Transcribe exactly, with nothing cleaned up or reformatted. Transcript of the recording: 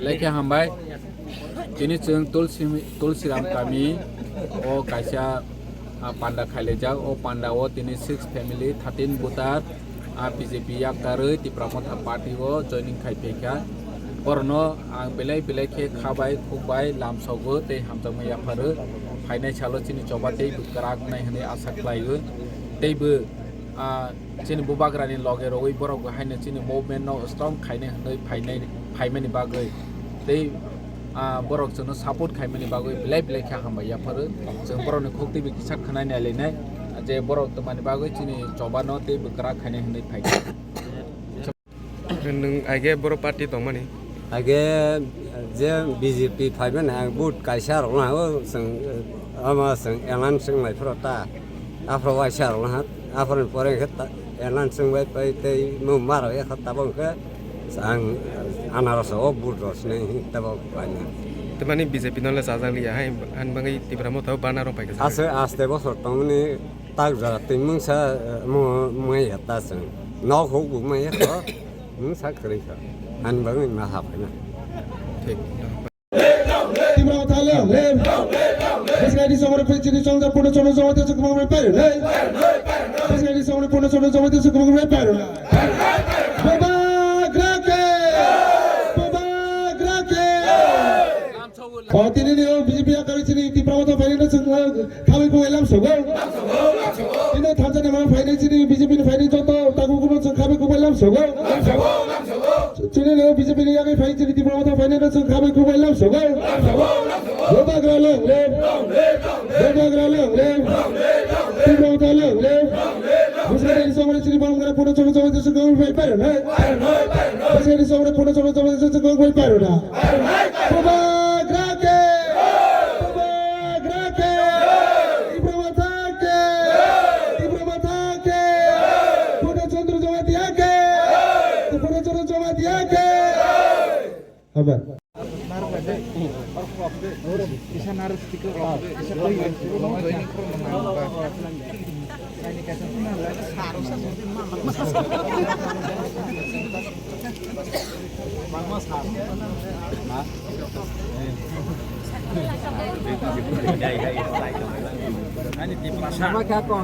Lekha hambai. Tini chwng Tulsi, Tulsiram kami o kaisa, ah, panda khailaijak. O panda o tini six family, thirteen voter, ah, B J P yaktarwi Tipra Motha party o joining khai phaikha. Borokno ang belai belai khe khabai, khukbai, lamsogo tei hamjakma yapharo. Phainai salo chini choba tei bwkrak wngnai hwnwi asa khlaio. Teibo, ah, chini bubagrani loge rogwi borok bo haino chini movement no strong khainai hwnwi phainai, phaimani bagwi tei, ah, borok chwngno support khaimani bagwi belai belai khe hambai yapharo. Chwng borokni khuk twibo kisa khwnai nailainai je borok twmani bagwi chini choba no tei bwkrak khainai hwnwi phaikha. Nwng aige boro party tongmani? Aige je B J P phaimani ang vote kaisa rokno hango, chwng, ama chwng elan chwng lai phoro ta. Aphro waisa rokno ha, aphro ni pore khe ta, elan chwng bai pai tei mung maro ekha tabok khe ang anaros o vote rosne tabok paina. Tamani B J P no le chajak liya hai, han bangwi Tipra Motha o bana rok pai kha. Ase aste bosor tongmani tak jora twi mungsa, eh, mo-, mungya ta chwng. Nok huk bo mungya kho, mungsa kwrwi kha. Han bangwi ma haphaina. Thik. Tipra Motha long live. Bwskango songre pui chini songja Purna Chandra Jamatia se kumang pai ro nai. Bwskango songre Purna Chandra Jamatia se kumang pai ro nai. Bubagra ke. Bubagra ke. O tini ni o B J P yakari chini Tipra Motha phainai no chwng, uh, khabai khukbai lamsogo. Tini thansa ni mano phainai chini B J P ni phainai joto takhuk no chwng khabai khukbai lamsogo. Chini ni o B J P ni yagai phai chini Tipra Motha phainai no chwng khabai khukbai lamsogo. Bubagra long live. Bubagra long live. Tipra Motha long live. Bwskango songre chini Bubagra Purna Chandra Jamatia se kumang pai ro nai. Bwskango songre Purna Chandra Jamatia se kumang pai ro nai. Bubagra ke! Bubagra ke! Tipra Motha ke! Tipra Motha ke! Purna Chandra Jamatia ke! Purna Chandra Jamatia ke! Hambai. Sama kha ko.